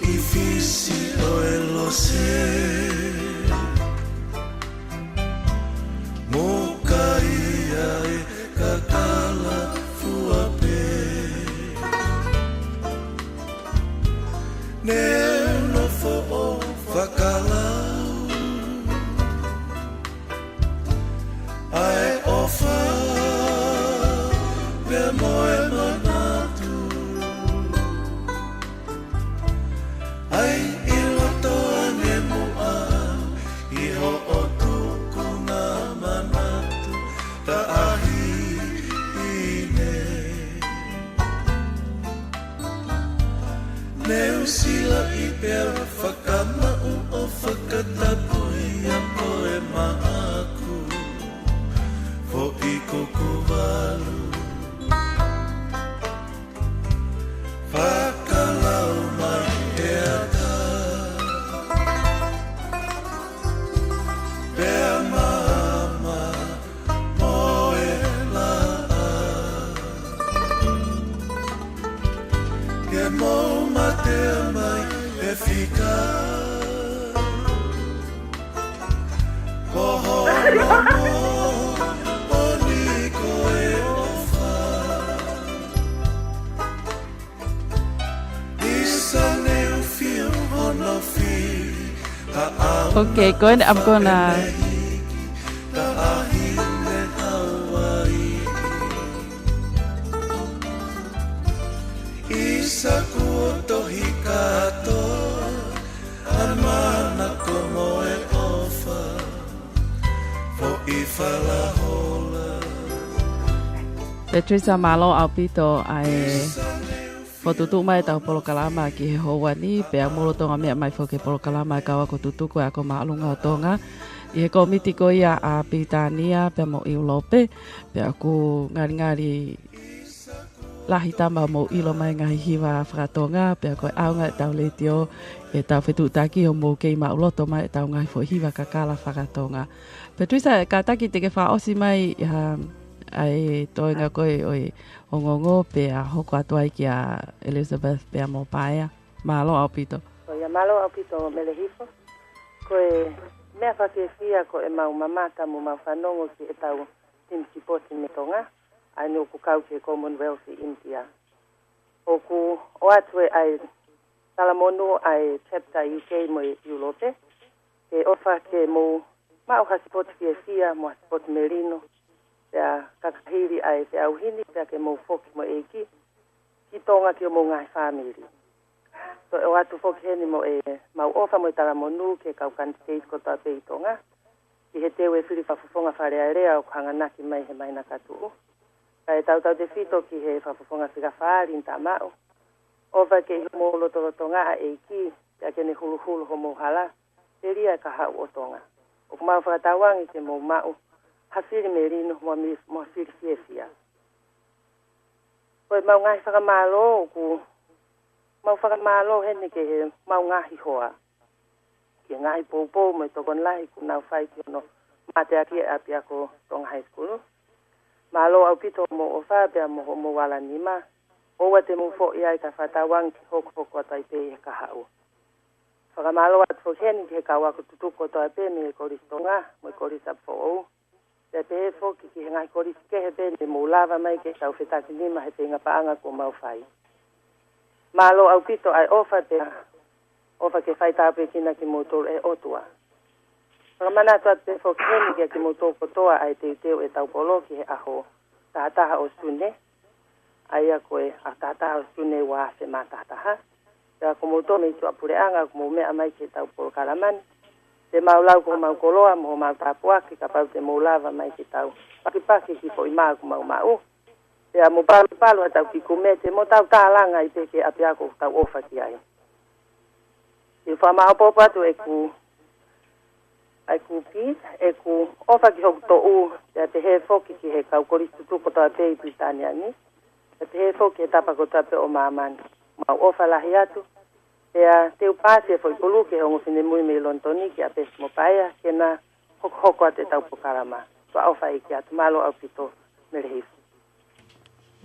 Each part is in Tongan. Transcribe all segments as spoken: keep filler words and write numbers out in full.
ʻI Fisi ʻo e lose, mo kai ʻa e kakala fua pē. Ne u nofo ʻo fakalau ʻa e ʻofa pea mo e manatu. ʻAi ʻi loto ange muʻa ʻi hoʻo tukunga manatu, taʻahine. Ne u silaʻi pea fakamaʻu ʻo fakatapu ʻia koe maʻaku, foʻi kuku valu. Fakalau mai e ata, pea maama mo e laʻā. Ke mou mate mai e fika, ko hono moʻoni ko e ʻofa. Isa ne u fio hono fili, ha au Okay, go ahead, I'm gonna taʻahine Hawaii. Isa kuo tohi kātoa ʻa e manako mo e ʻofa, foʻi falahola. Patricia, mālō ʻaupito ʻa e fokotuʻutuʻu mai ʻetau polokalama ki he houa ni, pea mou lolotonga meʻa mai foki ki he polokalama ʻa e kau ako tutuku ʻa e Ako Māʻolunga ʻo Tonga ʻi he kōmiti ko ia ʻa Pilitānia pea mo ʻIulope, pea ʻoku ngalingali lahi tama ʻoku mou ʻilo mai e ngaahi hiva fakatonga, pea ko e ʻaonga ʻetau letiō ʻetau fetuʻutaki ʻo mou kei maʻuloto mai ʻetau ngaahi foʻi hiva kakala fakatonga. Patricia, kātaki te ke fakaʻosi mai ʻa e, ʻa e toenga ko ē ʻo e ongoongo pea hoko atu ai kia Elizabeth pea mo Paea. Mālō ʻaupito. ʻIo, mālō ʻaupito Mele Hifo. Ko e meʻa fakafiefia ko ʻemau mamata mo ʻemau fanongo ki heʻetau timi sipoti mei Tonga, ʻa eni ʻoku kau ki he Commonwealth ʻi ʻInitia. ʻOku ʻoatu ʻe he talamonū ʻa e chapter U K mo ʻIulope, ke ʻofa ke mou maʻu ha sipoti fiefia mo ha sipoti melino, pea kakahili ʻa e feʻauhi ni, pea ke mou foki mo e ʻEiki ki Tonga ki homou ngaahi fāmili. Toe ʻoatu foki heni mo ʻemau ʻofa mo e talamonū ki he kau kanititeiti kotoa pē ʻi Tonga, ki he teu e fili fakafofonga Fale Alea ʻoku hanganaki mai he māhina ka tuʻu. Kae tautautefito ki he fakafofonga Fika Fā, Linda Maʻu. ʻOfa ke ʻi homou lotolotonga ʻa e ʻEiki, pea ke ne huluhulu homou hala, telia e kahaʻu ʻo Tonga. ʻOku mau fakatauange ke mou maʻu ha fili melino mo ha mi-, mo ha fili fiefia. Ko ʻemau ngaahi fakamālō, ʻoku mau fakamālō heni ki heʻemau ngaahi hoa, ki he ngaahi poupou mo e tokoni lahi kuo nau fai ki hono mateaki ʻa e ʻapiako Tonga High School. Mālō ʻaupito hoʻomou ʻofa pea mo hoʻomou ala nima. ʻOua te mou foʻi ai kae fakatauange ke hokohoko atu ai pē ʻi he kahaʻu. Fakamālō atu foki heni ki he kau ako tutuku kotoa pē mei he Kolisi Tonga mo e Kolisi ʻApifoʻou, pea pehē foki ki he ngaahi kolisi kehe pē ne mou lava mai ke tau fetakinima he feinga paʻanga kuo mau fai. Mālō ʻaupito ʻa e ʻofa pea ʻofa ke fai tāpuekina kimoutolu ʻe he ʻOtua. Fakamanatu atu pē foki heni kiate kimoutolu kotoa ʻa e teuteu ʻetau kolo ki he ʻaho taha taha ʻo Sune, ʻa ia ko e ʻaho taha taha ʻo Sune ua afe mā taha taha. Pea ko moutolu mei tuʻapuleʻanga ʻoku mou meʻa mai ki heʻetau polokalama ni, te mau lau ko homau koloa mo homau tāpuaki kapau te mou lava mai ke tau pakipaki ki he foʻi mā ʻoku mau maʻu. Pea mo palupalu haʻatau kiʻi kumete mo tau tālanga ai pē ki he ʻapiako ʻoku tau ʻofa ki ai. ʻI he fakamāʻopoʻopo atu ʻeku, ʻeku pī, ʻeku ʻofa ki hoku toʻu, pea pehē foki ki he kau kolisi tutuku kotoa pē ʻi Pilitānia ni, pea pehē foki ki he tapa kotoa pē ʻo māmani. Mau ʻofa lahi atu, pea te u paasi e foʻi pulu ki he ongo finemui mei Lonitoni kia Pesi mo Paea, ke na hokohoko atu ʻetau polokalama. Tuʻa ʻofa ʻeiki atu, mālō ʻaupito Mele Hifo.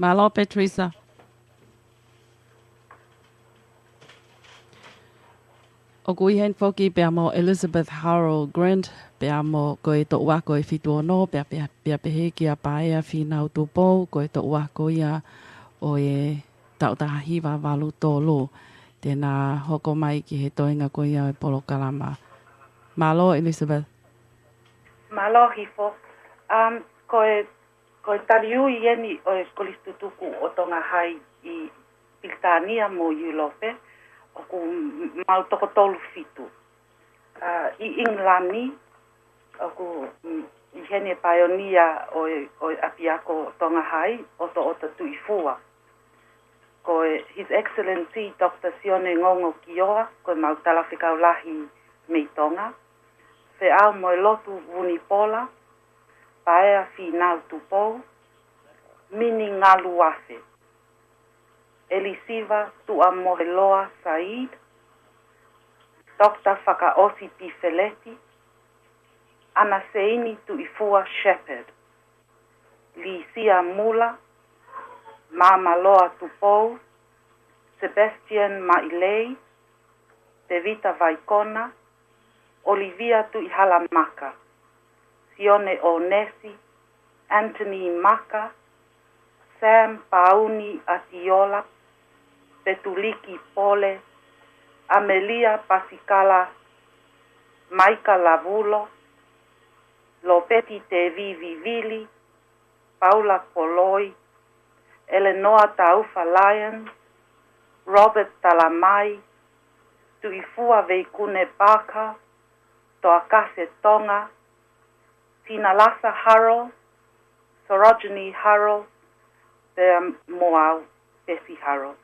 Mālō Patricia. ʻOku ʻi heni foki pea mo Elizabeth Harold Grant, pea mo ko e toʻu ako ʻe fitu ono, pea, pea, pea pehē kia Paea Fīnau Tupou, ko e toʻu ako ia ʻo e taʻu taha hiva valu tolu. Te na hoko mai ki he toenga ko ia ʻo e polokalama. Mālō, Elizabeth. Mālō Hifo. Um, ko e, ko e taliui eni ʻo e Kolisi Tutuku ʻo Tonga Hai ʻi Pilitānia mo ʻIulope, ʻoku m-, mau toko tolu fitu. Uh, ʻi ʻIngilani, ʻoku, mm, ʻi heni e paionia ʻo e, ʻo e ʻapiako Tonga Hai, ʻOtoʻota Tuʻifua. Ko e His Excellency Doctor Sione Ngongo Kioa, ko e mau talafekau lahi mei Tonga. Feʻao mo e Lotu Vunipola, Paea Fīnau Tupou, Mini Ngaluafe, Elisiva Tuʻamoheloa Said, Doctor Fakaʻosi Pifeleti, ʻAnaseini Tuʻifua Shepherd, Lisia Mula, Māmaloa Tupou, Sebastian Mailei, Tevita Vaikona, Olivia Tuʻihalamaka, Sione ʻOnesi, Anthony Maka, Sam Pauni Atiola, Petuliki Pole, Amelia Pasikala, Maika Lavulo, Lopeti Tevi Vivili, Paula Koloi, Eleanor Taufa Lyons, Robert Talamai, Tuʻifua Veikune Parker, Toakase Tonga, Tinalasa Harold, Sorogeny Harold, pea mo au, Bessie Harold.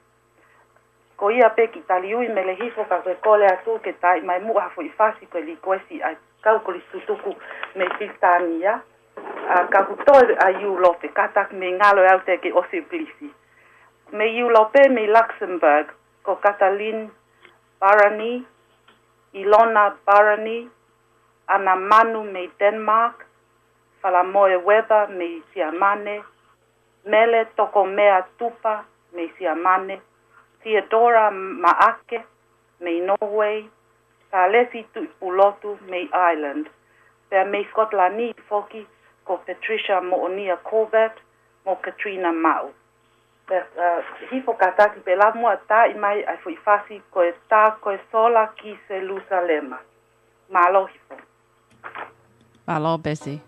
Ko ia pē kiʻi taliui Mele Hifo, ka ko e kole atu ke taaʻi mai muʻa ha foʻi fasi ko e likuesi ʻa e kau Kolisi Tutuku mei Pilitānia. ʻA, ka ʻoku toe ʻa ʻIulope, kātaki mei ngalo e au te ke ʻosi pilisi. Mei ʻIulope, mei Luxembourg, ko Katalin Barani, Ilona Barani, ʻAna Manu mei Denmark, Falamoe Weber mei Siamane, Mele Tokomea Tupa mei Siamane, Theodora Maake mei Norway, Salesi Tuʻipulotu mei Ireland, pea mei Scotland foki ko Patricia Moʻonia Corbett mo Katrina Maʻu. Pea, uh, Hifo, kātaki pē lā muʻa taaʻi mai ʻa e foʻi fasi ko e Tā ko e Sola ki Selusalema. Mālō Hifo. Mālō Bessie.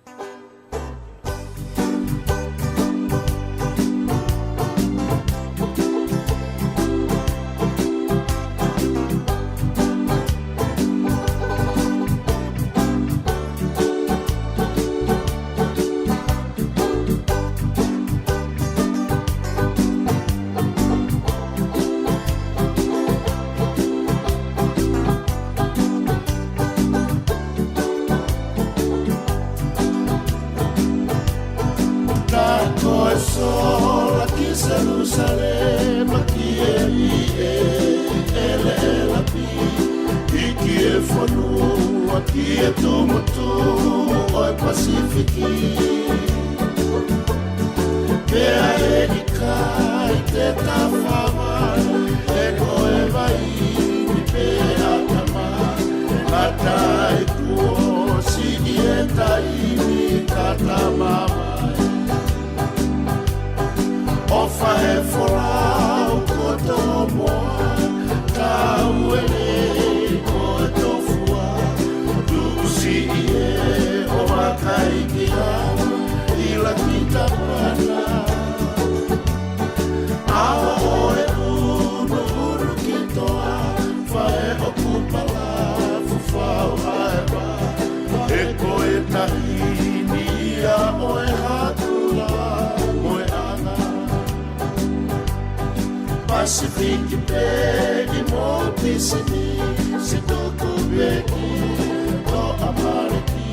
Tā ko e sola ki Selusalema, ki he ʻi he ʻeleʻela pī, hiki e fonua ki he tumutumu ʻo e Pasifiki. Pea ʻe ʻikai te ta fāvai, he ko e vaini pē ʻa Tamai, ngata ai kuo siʻi e taimi ka ta māvae. ʻOfa he folau ko Tomoa, ka uele ko Tofua, tuʻu siʻi e ʻo vakai ki ha ila ki Tapana. ʻAho ʻo e ʻunuʻunu ki Toa, faʻē ʻoku palafu fau ʻa e vā, he ko e taimi ia ʻo e hatula mo e anga. Pasifiki pē ʻi mo pisinisi, tuku pē ki Toʻamaliki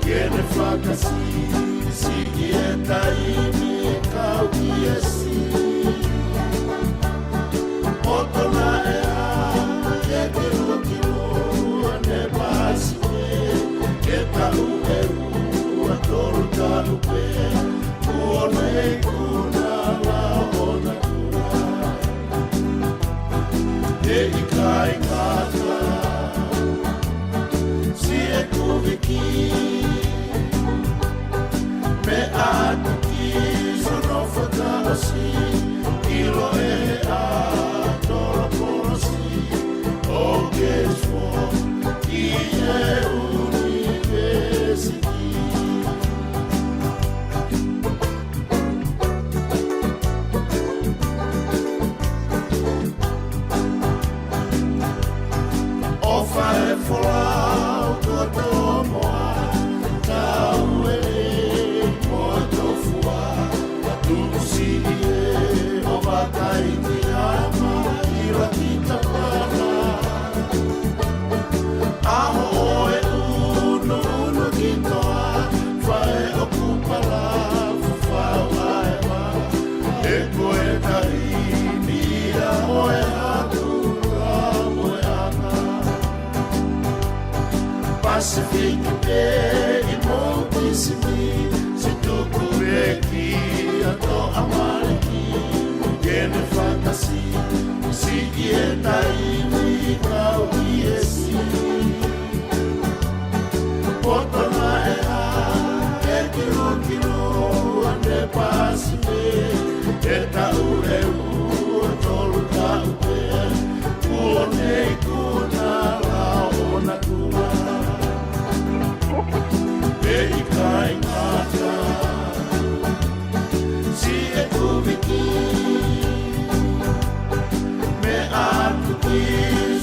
ke ne fakasiʻisiʻi e taimi kau ki he sī. ʻO tona ʻea e kilukilua ne pasi pē, ke taʻu ʻe ua tolu taʻu pē, kuo ne ikuna la ona kuna. He ʻikai ngata Pasifiki pē ʻi Mount Kissimmee, siʻi tuku pē ki ʻAto ʻAmaleki, ke ne fakasi, siʻi e taimi kau ʻi he siʻi. Poto naʻe hā, e kilukilu ʻa ne pasi pē, e taʻu ʻe ua tolu taʻu pē, kuo ne ikuna lao ʻona kula. Pea ʻikai ngata, siʻi e kuviki, meʻa atu ki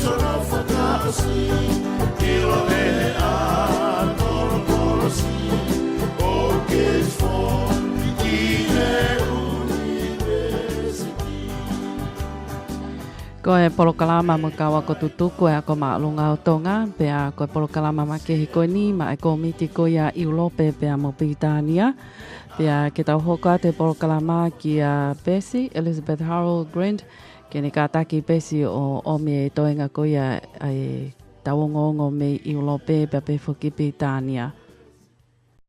hono fakaʻosi, ʻilo ʻe he ʻAto Kolosi ʻo Oxford ʻi he ʻunivēsiti. Ko e polokalama mo e kau ako tutuku ʻa e Ako Māʻolunga ʻo Tonga, pea ko e polokalama makehe ko eni maʻa e Kōmiti ko ia ʻIulope pea mo Pilitānia. Pea ke tau hoko atu e polokalama kia Pesi, Elizabeth Harold Grant, ke ne kātaki Pesi ʻo ʻomi e toenga ko ia ʻa e tau ongoongo mei ʻIulope pea pehē foki Pilitānia.